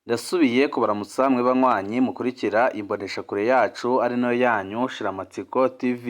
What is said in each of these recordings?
Ndasubiye kubaramutsa mwe banywanyi mukurikira imboneshakure yacu ari nayo yanyu Shiramatsiko TV.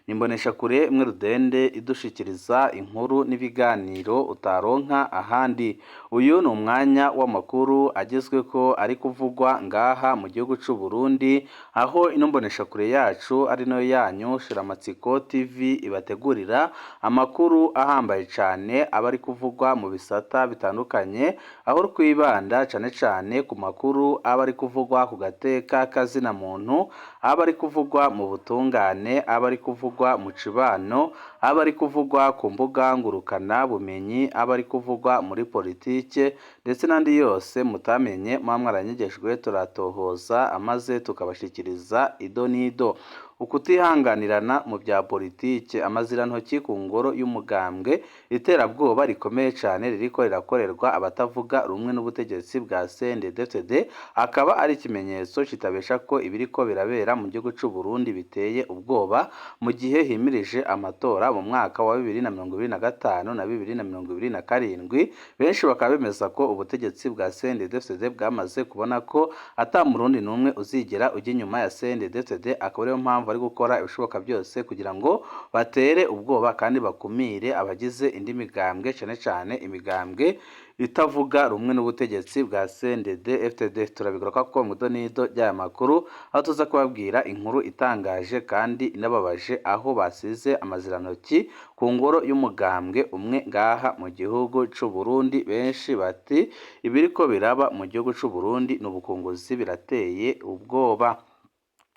Ni imboneshakure imwe rudende idushikiriza inkuru n'ibiganiro utaronka ahandi. Uyu ni umwanya w'amakuru agezweko ari kuvugwa ngaha mu gihugu c'u Burundi, aho ino mboneshakure yacu ari nayo yanyu Shiramatsiko TV ibategurira amakuru ahambaye cane aba ari kuvugwa mu bisata bitandukanye, aho twibanda cane cane ku makuru aba ari kuvugwa ku gateka kazina muntu, aba ari kuvugwa mu butungane, aba ari kuvugwa mu cibano, aba ari kuvugwa ku mbuga ngurukana bumenyi, aba ari kuvugwa muri politike ndetse n'andi yose mutamenye muba mwaranyegejwe turatohoza amaze tukabashikiriza ido n'ido. Ukutihanganirana mu bya politike, amazirantoki ku ngoro y'umugambwe, iterabwoba rikomeye cane ririko rirakorerwa abatavuga rumwe n'ubutegetsi bwa CNDD-FDD, akaba ari ikimenyetso kitabesha ko ibiriko birabera mu gihugu c'u Burundi biteye ubwoba mu gihe himirije amatora mu mwaka wa 2025 na 2027. Benshi bakaba bemeza ko ubutegetsi bwa CNDD-FDD bwamaze kubona ko ata murundi n'umwe uzigera ujya inyuma ya CNDD-FDD, akaba ariyo mpamvu bari gukora ibishoboka byose kugira ngo batere ubwoba kandi bakumire abagize indi migambwe, cane cane imigambwe itavuga rumwe n'ubutegetsi bwa CNDD-FDD. Turabigaruka ko mu idonido ry'aya makuru, aho tuza kubabwira inkuru itangaje kandi inababaje, aho basize amazirantoki ku ngoro y'umugambwe umwe ngaha mu gihugu c'u Burundi. Benshi bati ibiriko biraba mu gihugu c'u Burundi ni ubukunguzi, birateye ubwoba.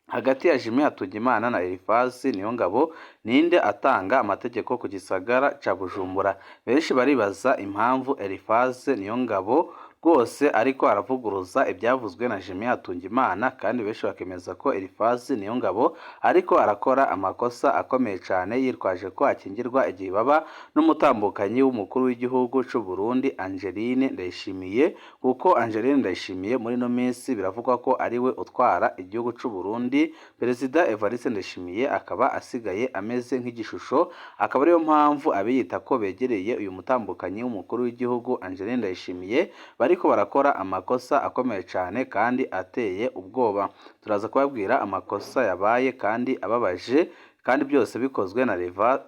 Hagati ya Jimmy Hatungimana na Eliphaz Niyongabo, ninde atanga amategeko ku gisagara ca Bujumbura? Benshi baribaza impamvu Eliphaz Niyongabo rwose ariko aravuguruza ibyavuzwe na Jimmy Hatungimana, kandi benshi bakemeza ko Eliphaz Niyongabo ariko arakora amakosa akomeye cane yitwaje ko akingirwa igibaba n'umutambukanyi w'umukuru w'igihugu c'u Burundi Angeline Ndayishimiye, kuko Angeline Ndayishimiye muri ino minsi biravugwa ko ariwe utwara igihugu c'u Burundi. Perezida Evariste Ndayishimiye akaba asigaye ameze nk'igishusho, akaba ariyo mpamvu abiyita ko begereye uyu mutambukanyi w'umukuru w'igihugu Angeline Ndayishimiye bariko barakora amakosa akomeye cane kandi ateye ubwoba. Turaza kubabwira amakosa yabaye kandi ababaje, kandi byose bikozwe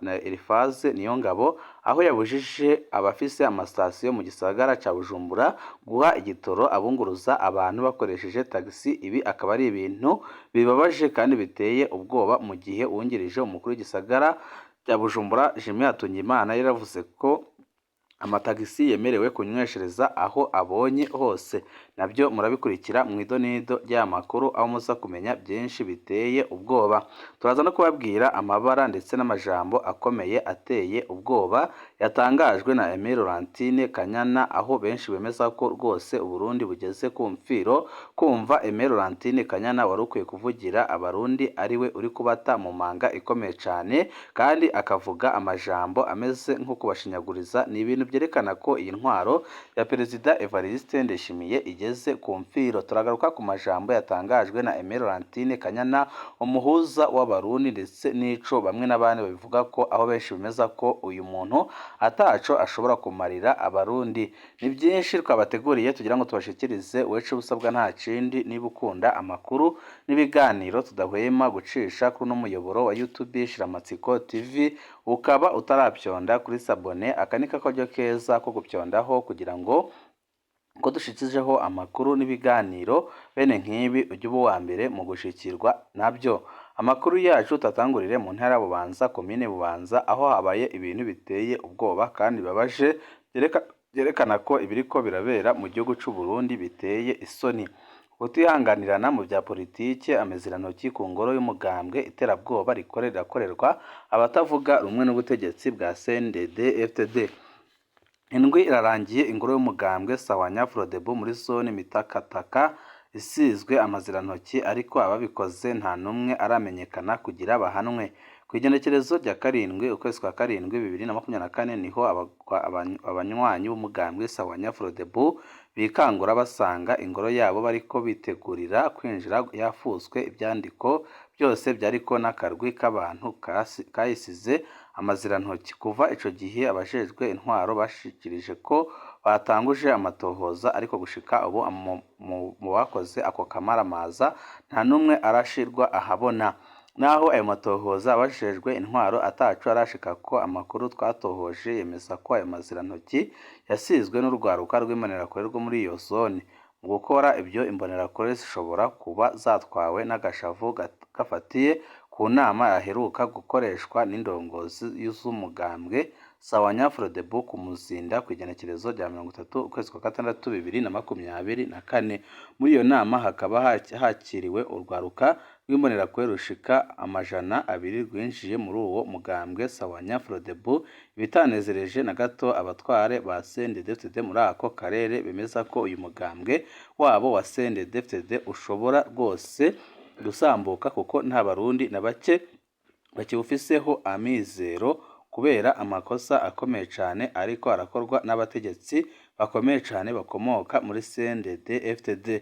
na Eliphaz Niyongabo, aho yabujije abafise amasitasiyo mu gisagara ca Bujumbura guha igitoro abunguruza abantu bakoresheje tagisi. Ibi akaba ari ibintu bibabaje kandi biteye ubwoba, mu gihe uwungirije umukuru w'igisagara cya Bujumbura Jimmy Hatungimana yaravuze ko amatagisi yemerewe kunyweshereza aho abonye hose. Nabyo murabikurikira mu idonido ry'aya makuru, aho muza kumenya byinshi biteye ubwoba. Turaza no kubabwira amabara ndetse n'amajambo akomeye ateye ubwoba yatangajwe na Aimée Laurentine Kanyana, aho benshi bemeza ko rwose Uburundi bugeze ku mfiro. Kumva Aimée Laurentine Kanyana wari ukwiye kuvugira Abarundi ariwe uri kubata mu manga ikomeye cane, kandi akavuga amajambo ameze nko kubashinyaguriza, ni ibintu byerekana ko iyi ntwaro ya Perezida Evariste Ndayishimiye igeze ku mfiro. Turagaruka ku majambo yatangajwe na Aimée Laurentine Kanyana, umuhuza w'Abarundi, ndetse n'ico bamwe n'abandi babivuga ko, aho benshi bemeza ko uyu muntu ataco ashobora kumarira Abarundi. Ni byinshi twabateguriye tugira ngo tubashikirize. Wecu ubusabwa nta kindi, niba ukunda amakuru n'ibiganiro tudahwema gucisha kuri uno muyoboro wa YouTube Shiramatsiko TV, ukaba utaravyonda kuri s'abonner, aka ni kakaryo keza ko gupyondaho kugira ngo ko dushikijeho amakuru n'ibiganiro bene nk'ibi ujye uba uwa mbere mu gushikirwa nabyo. Amakuru yacu tatangurire mu ntara ya Bubanza, komine Bubanza, aho habaye ibintu biteye ubwoba kandi bibabaje, byerekana ko ibiriko birabera mu gihugu c'u Burundi biteye isoni. Kutihanganirana mu bya politike, amazirantoki ku ngoro y'umugambwe, iterabwoba rirakorerwa abatavuga rumwe n'ubutegetsi bwa CNDD-FDD. Indwi irarangiye ingoro y'umugambwe Sawanya Frodebu muri zone Mitakataka isizwe amazirantoki, ariko ababikoze nta n'umwe aramenyekana kugira bahanwe. Ku igenekerezo rya 7 ukwezi kwa 7 2024 niho abanywanyi b'umugambwe Sawanya Frodebu bikangura basanga ingoro yabo bariko bitegurira kwinjira yafutswe, ivyandiko byose byariko n'akarwi k'abantu kayisize amazirantoki. Kuva ico gihe abajejwe intwaro bashikirije ko batanguje amatohoza, ariko gushika ubu mu bakoze ako kamaramaza nta n'umwe arashirwa ahabona. Naho ayo matohoza abajejwe intwaro ataco arashikako, amakuru twatohoje yemeza ko ayo mazirantoki yasizwe n'urwaruka rw'imbonerakure rwo muri iyo zone. Mu gukora ibyo, imbonerakure zishobora kuba zatwawe n'agashavu gafatiye ku nama yaheruka gukoreshwa n'indongozi z'umugambwe Sawanya Frodebu ku Muzinda kw'igenekerezo rya 30 ukwezi kwa gatandatu 2024. Muri iyo nama hakaba hakiriwe urwaruka rw'imbonerakure rushika 200 rwinjiye muri uwo mugambwe Sawanya Frodebu, ibitanezereje na gato abatware ba CNDD-FDD muri ako karere bemeza ko uyu mugambwe wabo wa CNDD-FDD ushobora rwose gusambuka kuko nta Barundi na bake bakiwufiseho amizero kubera amakosa akomeye cane ariko arakorwa n'abategetsi bakomeye cane bakomoka muri CNDD-FDD.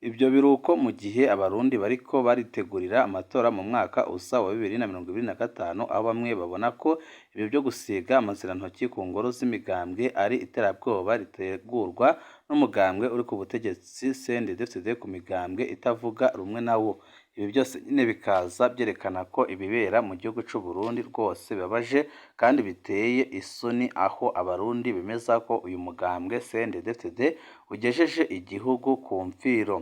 Ibyo biruko mu gihe Abarundi bariko baritegurira amatora mu mwaka uza wa 2025, aho bamwe babona ko ibyo byo gusiga amazirantoki ku ngoro z'imigambwe ari iterabwoba ritegurwa n'umugambwe uri ku butegetsi CNDD-FDD ku migambwe itavuga rumwe nawo. Ibi byose nyine bikaza byerekana ko ibibera mu gihugu c'u Burundi rwose bibabaje kandi biteye isoni, aho Abarundi bemeza ko uyu mugambwe CNDD-FDD ugejeje igihugu ku mfiro.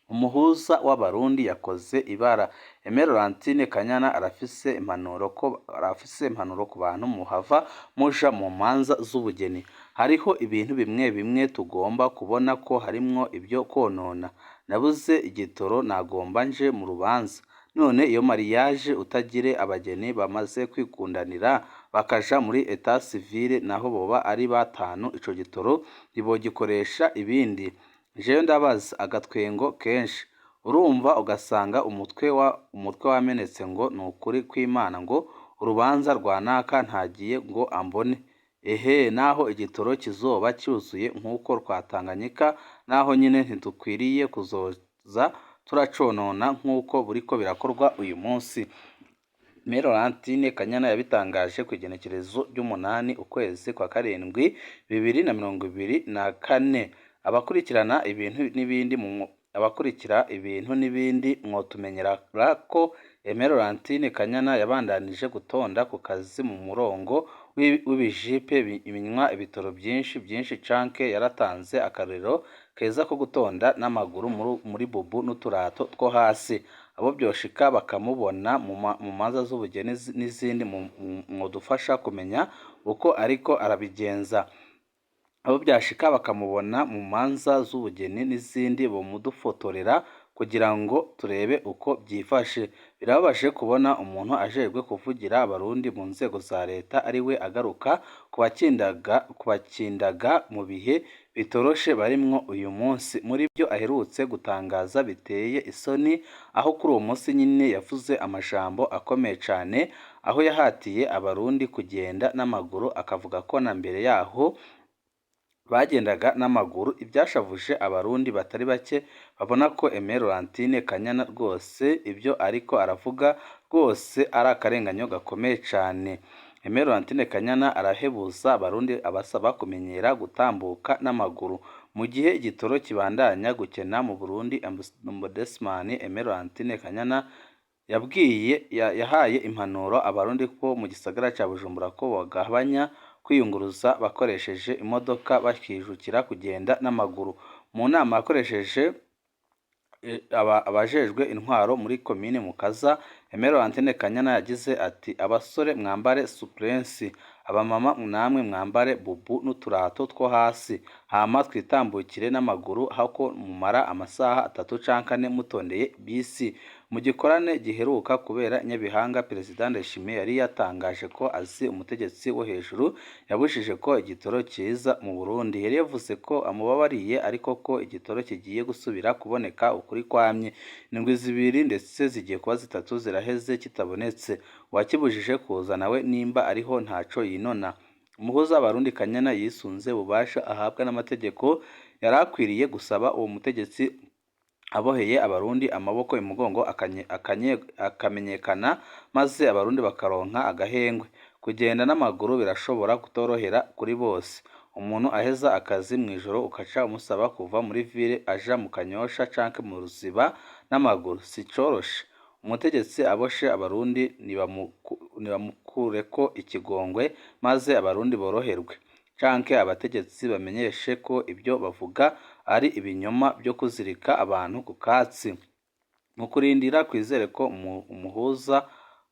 Umuhuza w'Abarundi yakoze ibara. Aimé Laurentine Kanyana arafise impanuro ku bantu muhava muja mu manza z'ubugeni. Hariho ibintu bimwe bimwe tugomba kubona ko harimwo ibyo konona. Nabuze igitoro nagomba nje mu rubanza. None iyo mariage utagire abageni bamaze kwikundanira bakaja muri etat civil, naho boba ari batanu, ico gitoro ntibogikoresha ibindi. Jewe ndabaza agatwengo kenshi. Urumva ugasanga umutwe wamenetse ngo nukuri kw'Imana ngo urubanza rwa naka ntagiye ngo ambone. Ehe, naho igitoro kizoba cyuzuye nk'uko rwa Tanganyika, naho nyine ntidukwiriye kuzoza turaconona nk'uko buriko birakorwa uyu munsi. Aimé Laurentine Kanyana yabitangaje ku igenekerezo ry'umunani ukwezi kwa karindwi 2024. Abakurikirana ibintu n'ibindi abakurikira ibintu n'ibindi mwotumenyera ko Aimé Laurentine Kanyana yabandanije gutonda ku kazi mu murongo w'ibijipe ibinywa ibitoro byinshi byinshi, canke yaratanze akarorero keza ko gutonda n'amaguru muri bubu n'uturato two hasi. Abo byoshika bakamubona mu manza z'ubugeni n'izindi mwodufasha kumenya uko ariko arabigenza. Abo byashika bakamubona mu manza z'ubugeni n'izindi bomudufotorera kugira ngo turebe uko byifashe. Birababaje kubona umuntu ajejwe kuvugira Abarundi mu nzego za leta ari we agaruka kubakindaga mu bihe bitoroshe barimwo uyu munsi. Muri byo aherutse gutangaza biteye isoni, aho kuri uwo munsi nyine yavuze amajambo akomeye cane, aho yahatiye Abarundi kugenda n'amaguru, akavuga ko na mbere yaho bagendaga n'amaguru. Ibyashavuje Abarundi batari bake babona ko Aimé Laurentine Kanyana rwose ibyo ariko aravuga rwose ari akarenganyo gakomeye cane. Aimé Laurentine Kanyana arahebuza Abarundi abasaba kumenyera gutambuka n'amaguru. Mu gihe igitoro kibandanya gukena mu Burundi, Ombudsman Aimé Laurentine Kanyana yahaye impanuro Abarundi ko mu gisagara ca Bujumbura ko bagabanya kwiyunguruza bakoresheje imodoka bakijukira kugenda n'amaguru. Mu nama yakoresheje abajejwe intwaro muri komine Mukaza, Aimé Laurentine Kanyana yagize ati: abasore mwambare suplensi, abamama namwe mwambare bubu n'uturato two hasi, hama twitambukire n'amaguru hako mumara amasaha 3 canke 4 mutondeye bisi. Mu gikorane giheruka kubera Nyabihanga, Perezida Ndayishimiye yari yatangaje ko azi umutegetsi wo hejuru yabujije ko igitoro kiza mu Burundi. Yari yavuze ko amubabariye ariko ko igitoro kigiye gusubira kuboneka ukuri kwamye. Indwi 2 ndetse zigiye kuba 3 ziraheze kitabonetse. Uwakibujije kuza nawe nimba ariho ntaco yinona. Umuhuza w'Abarundi Kanyana yisunze ububasha ahabwa n'amategeko, yari akwiriye gusaba uwo mutegetsi aboheye Abarundi amaboko imugongo akamenyekana, maze Abarundi bakaronka agahengwe. Kugenda n'amaguru birashobora kutorohera kuri bose. Umuntu aheza akazi mw'ijoro ukaca umusaba kuva muri ville aja mu Kanyosha canke mu Ruziba n'amaguru, si coroshe. Umutegetsi aboshe abarundi nibamukureko ikigongwe maze abarundi boroherwe, canke abategetsi bamenyeshe ko ibyo bavuga ari ibinyoma byo kuzirika abantu ku katsi. Mu kurindira twizere ko umuhuza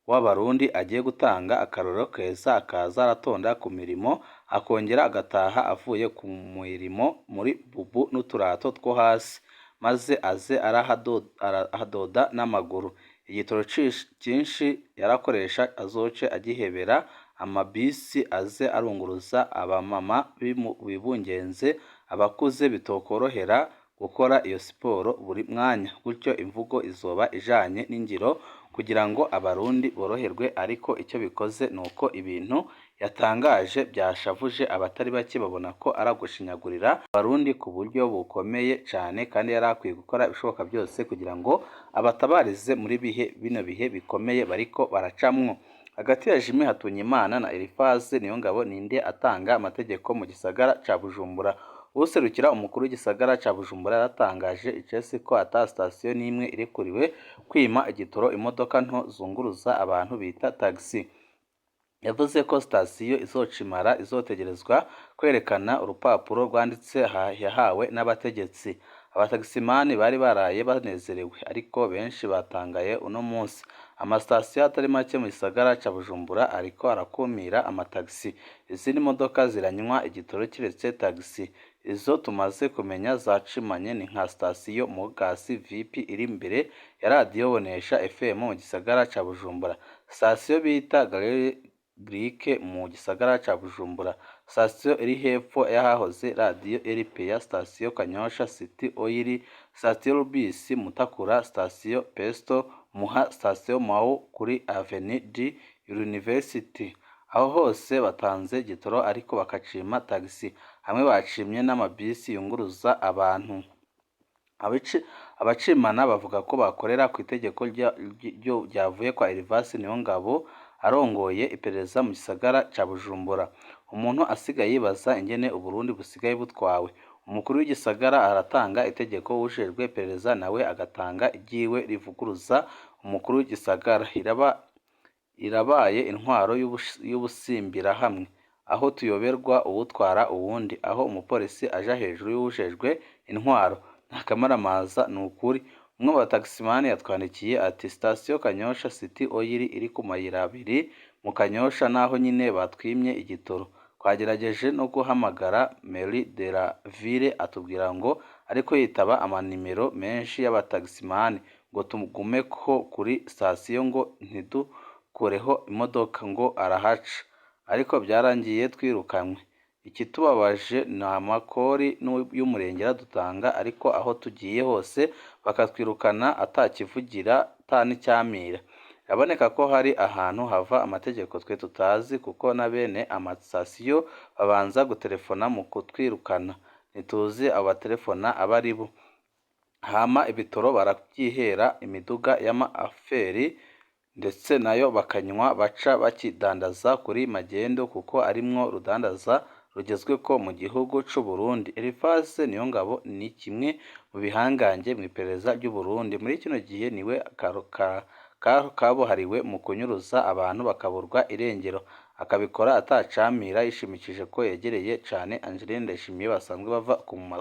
w'abarundi agiye gutanga akarorero keza, akaza aratonda ku mirimo akongera agataha avuye ku mirimo muri bubu n'uturato two hasi, maze aze arahadoda n'amaguru. Igitoro cinshi yarakoresha azoce agihebera amabisi aze arunguruza abamama bibungenze, abakuze bitokorohera gukora iyo siporo buri mwanya. Gutyo imvugo izoba ijanye n'ingiro kugira ngo abarundi boroherwe, ariko icyo bikoze nuko ibintu yatangaje byashavuje abatari bake, babona ko ari ugushinyagurira abarundi ku buryo bukomeye cane, kandi yari akwiye gukora ibishoboka byose kugira ngo abatabarize muri bino bihe bikomeye bariko baracamwo. Hagati ya Jimmy Hatungimana na Eliphaz Niyongabo, ninde atanga amategeko mu gisagara ca Bujumbura? Uwuserukira umukuru w'igisagara ca Bujumbura yaratangaje icese ko ata sitasiyo n'imwe irekuriwe kwima igitoro imodoka nto zunguruza abantu bita taxi. Yavuze ko sitasiyo izocimara izotegerezwa kwerekana urupapuro rwanditse yahawe n'abategetsi. Abatagisimani bari baraye banezerewe, ariko benshi batangaye uno munsi. Amasitasiyo atari make mu gisagara ca Bujumbura ariko arakumira amatagisi. Izindi modoka ziranywa igitoro kiretse tagisi. Izo tumaze kumenya zacimanye ni nka sitasiyo Mugasi VP iri imbere ya radiyo Bonesha FM mu gisagara ca Bujumbura, sitasiyo bita Galerie Grecque mu gisagara ca Bujumbura, sitasiyo iri hepfo y'ahahoze radiyo RPA, sitasiyo Kanyosha City Oil, sitasiyo Rubisi Mutakura, sitasiyo Pesto Muha, sitasiyo Mau kuri Avenue du University. Aho hose batanze igitoro ariko bakacima tagisi, hamwe bacimye n'amabisi yunguruza abantu. Abacimana bavuga ko bakorera ku itegeko ryavuye kwa Elivasi Niyongabo arongoye iperereza mu gisagara ca Bujumbura. Umuntu asigaye yibaza ingene Uburundi busigaye butwawe. Umukuru w'igisagara aratanga itegeko, uwujejwe iperereza nawe agatanga iryiwe rivuguruza umukuru w'igisagara. Irabaye intwaro y'ubusimbirahamwe, aho tuyoberwa uwutwara uwundi, aho umupolisi aja hejuru y'uwujejwe intwaro. Nta kamaramaza ni ukuri. Umwe mu batagisimani yatwandikiye ati sitasiyo Kanyosha City Oil iri ku mayira abiri mu Kanyosha, naho nyine batwimye igitoro. Twagerageje no guhamagara Mairie de la Ville atubwira ngo ariko yitaba amanimero menshi y'abatagisimani, ngo tugumeko kuri sitasiyo ngo ntidukureho imodoka ngo arahaca, ariko byarangiye twirukanywe. Ikitubabaje ni amakori y'umurengera dutanga, ariko aho tugiye hose bakatwirukana atakivugira atanicyamira. Biraboneka ko hari ahantu hava amategeko twe tutazi, kuko na bene amasitasiyo babanza gutelefona mu kutwirukana, ntituzi abo batelefona abo ari bo. Hama ibitoro barabyihera imiduga y'ama aferi, ndetse nayo bakanywa baca bakidandaza kuri magendo, kuko arimwo rudandaza rugezweko mu gihugu c'u Burundi. Eliphaz Niyongabo ni kimwe mu bihangange mw'iperereza ry'u Burundi. Muri kino gihe niwe kabuhariwe mu kunyuruza abantu bakaburwa irengero, akabikora atacamira, yishimikije ko yegereye cane Angeline Ndayishimiye basanzwe bava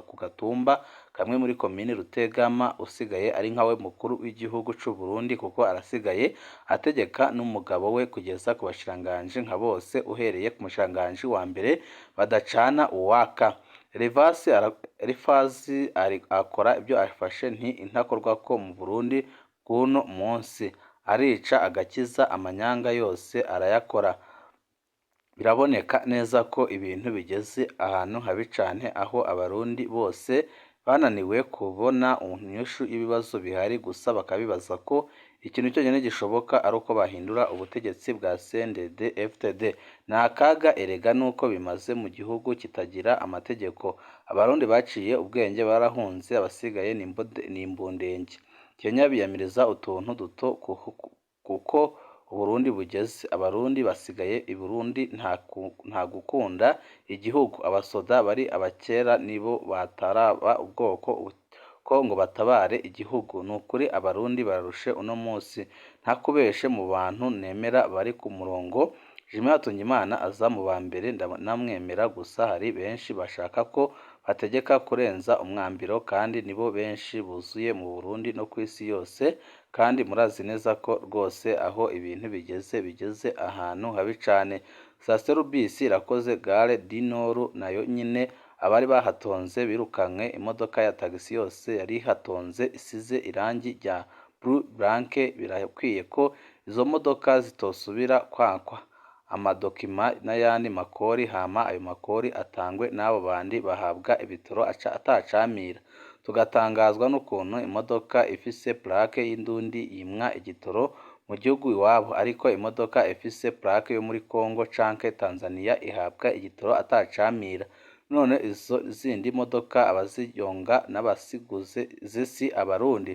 ku gatumba kamwe muri komine Rutegama, usigaye ari nkawe mukuru w'igihugu c'u Burundi, kuko arasigaye ategeka n'umugabo we kugeza ku bashikiranganji nka bose, uhereye ku mushikiranganji wa mbere badacana uwaka. Eliphaz akora ibyo afashe nti intakorwako mu Burundi bw'uno munsi, arica agakiza, amanyanga yose arayakora. Biraboneka neza ko ibintu bigeze ahantu habi cane, aho abarundi bose bananiwe kubona inyishu y'ibibazo bihari, gusa bakabibaza ko ikintu cyonyine gishoboka ari uko bahindura ubutegetsi bwa CNDD-FDD. Ni akaga erega nuko bimaze mu gihugu kitagira amategeko. Abarundi baciye ubwenge barahunze, abasigaye ni imbundenge. Kenya biyamiriza utuntu duto kuko Uburundi bugeze. Abarundi basigaye i Burundi nta gukunda igihugu, abasoda bari abakera nibo bataraba ubwoko ko ngo batabare igihugu. Nukuri abarundi bararushe uno musi, ntakubeshe mu bantu nemera bari ku murongo, Jimmy Hatungimana aza mu ba mbere ndamwemera, gusa hari benshi bashaka ko bategeka kurenza umwambiro kandi nibo benshi buzuye mu Burundi no kw'isi yose, kandi murazi neza ko rwose aho ibintu bigeze bigeze ahantu habi cane. Station irakoze, Gare du Nord nayo nyene abari bahatonze birukanywe, imodoka ya tagisi yose yari ihatonze isize irangi rya bleu blanc, birakwiye ko izo modoka zitosubira kwakwa amadokima n'ayandi makori, hama ayo makori atangwe n'abo bandi bahabwa ibitoro atacamira. Tugatangazwa n'ukuntu imodoka ifise plaque y'indundi yimwa igitoro mu gihugu iwabo, ariko imodoka ifise plaque yo muri Congo canke Tanzania ihabwa igitoro atacamira. None izo zindi modoka abaziyonga n'abasiguze zisi abarundi?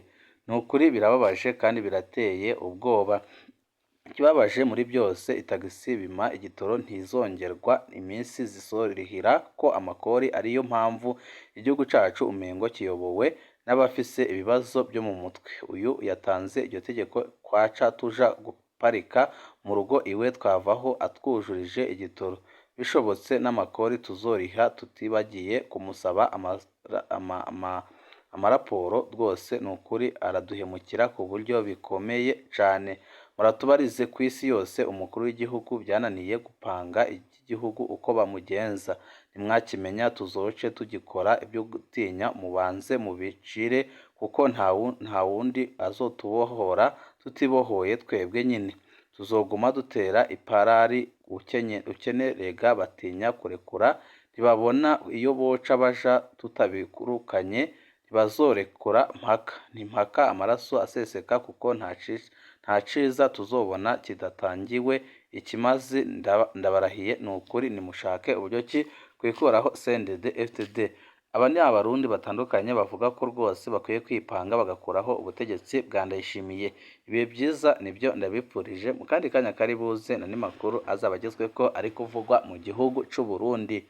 Nukuri birababaje kandi birateye ubwoba. Ikibabaje muri byose, itagisi bima igitoro ntizongerwa iminsi zizorihira ko amakori, ariyo mpamvu igihugu cacu umengo kiyobowe n'abafise ibibazo vyo mu mutwe. Uyu yatanze iryo tegeko kwaca tuja guparika mu rugo iwe twavaho atwujurije igitoro, bishobotse n'amakori tuzoriha, tutibagiye kumusaba amaraporo. Rwose nukuri araduhemukira ku buryo bikomeye cane. Muratubarize kw'isi yose umukuru w'igihugu vyananiye gupanga ivy'igihugu uko bamugenza, nimwakimenya tuzoce tugikora ivyo gutinya, mubanze mubicire kuko ntawundi azotubohora tutibohoye twebwe nyene. Tuzoguma dutera iparari ukene rega batinya kurekura, ntibabona iyo boca baja tutabirukanye, ntibazorekura mpaka, ni mpaka amaraso aseseka kuko nta ciza tuzobona kidatangiwe ikimazi. Ndabarahiye nukuri nimushake uburyo ki twikuraho CNDD FDD. Aba ni abarundi batandukanye bavuga ko rwose bakwiye kwipanga bagakuraho ubutegetsi bwa Ndayishimiye. Ibihe byiza nibyo ndabipfurije, mu kandi kanya kari buze n'andi makuru azaba agezweko ari kuvugwa mu gihugu c'u Burundi.